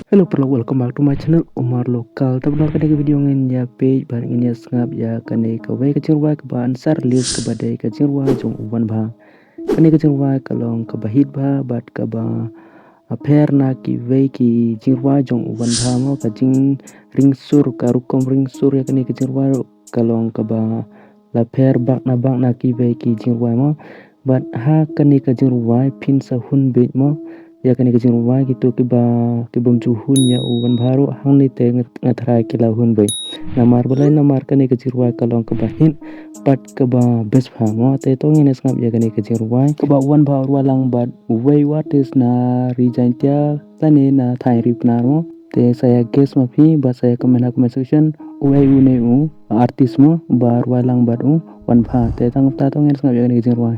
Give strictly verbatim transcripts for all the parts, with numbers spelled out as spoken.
Hello paralok, welcome back to my channel Umar Local. Te paralok, kane ka video ngin ïa peit bad ngin ïa sngap ïa kane kawei ka jingrwai kaba answer list kaba dei ka jingrwai jong u Wanbha. Kane ka jingrwai ka long kaba hit bha bad kaba pher na kiwei ki jingrwai jong u Wanbha mo, ka jingring sur, ka rukom ring sur ïa kane ka jingrwai ka long kaba la pher bak na bak na kiwei ki jingrwai mo. Bad ha kane ka jingrwai phin sa hun beit mo ïa kane ka jingrwai, kito kiba, kibym ju hun ïa u Wanbha ruh hangne te nga, nga tharai ki la hun beit. Namar balei? Namar kane ka jingrwai ka long kaba hit bad kaba best bha mo. Te to ngin ïa sngap ïa kane ka jingrwai kaba u Wanbha u rwai lang bad uwei u artist na ri Jaintia lane na thaiñ ri Pnar mo. Te sa ïa guess ma phi bad sa ïa comment ha comment section uei une u artist mo ba rwai lang bad u Wanbha. Te tang kumta to ngin sngap ïa kane ka jingrwai.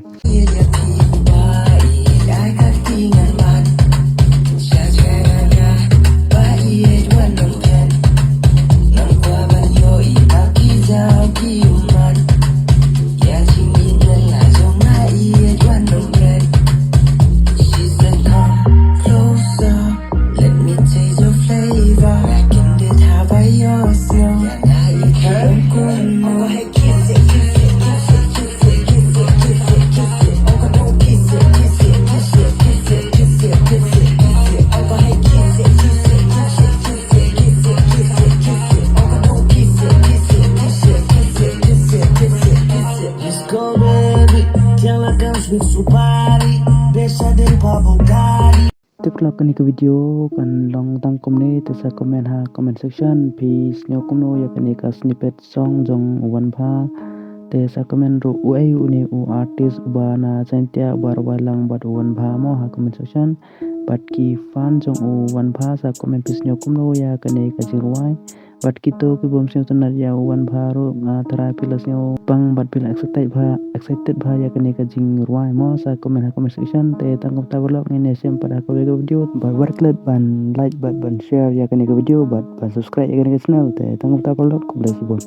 Te paralok, kane ka video kan long tang kumne, te sa comment ha comment section phi sngew kumno ïa kane ka snippet song jong u Wanbha. Te sa comment ruh uei une u artist uba na Jaintia uba rwai lang bad u Wanbha mo ha comment section. Bad ki fan jong u Wanbha sa comment phi sngew kumno ïa kane ka jingrwai. Bad kito kibym sngew tynnat ïa u Wanbha ruh nga tharai phi la sngew bang bad phi la excited bha, excited bha ïa kane ka jingrwai mo. Sa comment ha comment section. Te tang kumta paralok, ngin ïa shem pat ha kawei ka video. Bad wat klet ban like bad ban share ïa kane ka video bad ban subscribe ïa kane ka channel. Te tang kumta paralok, khublei shibun.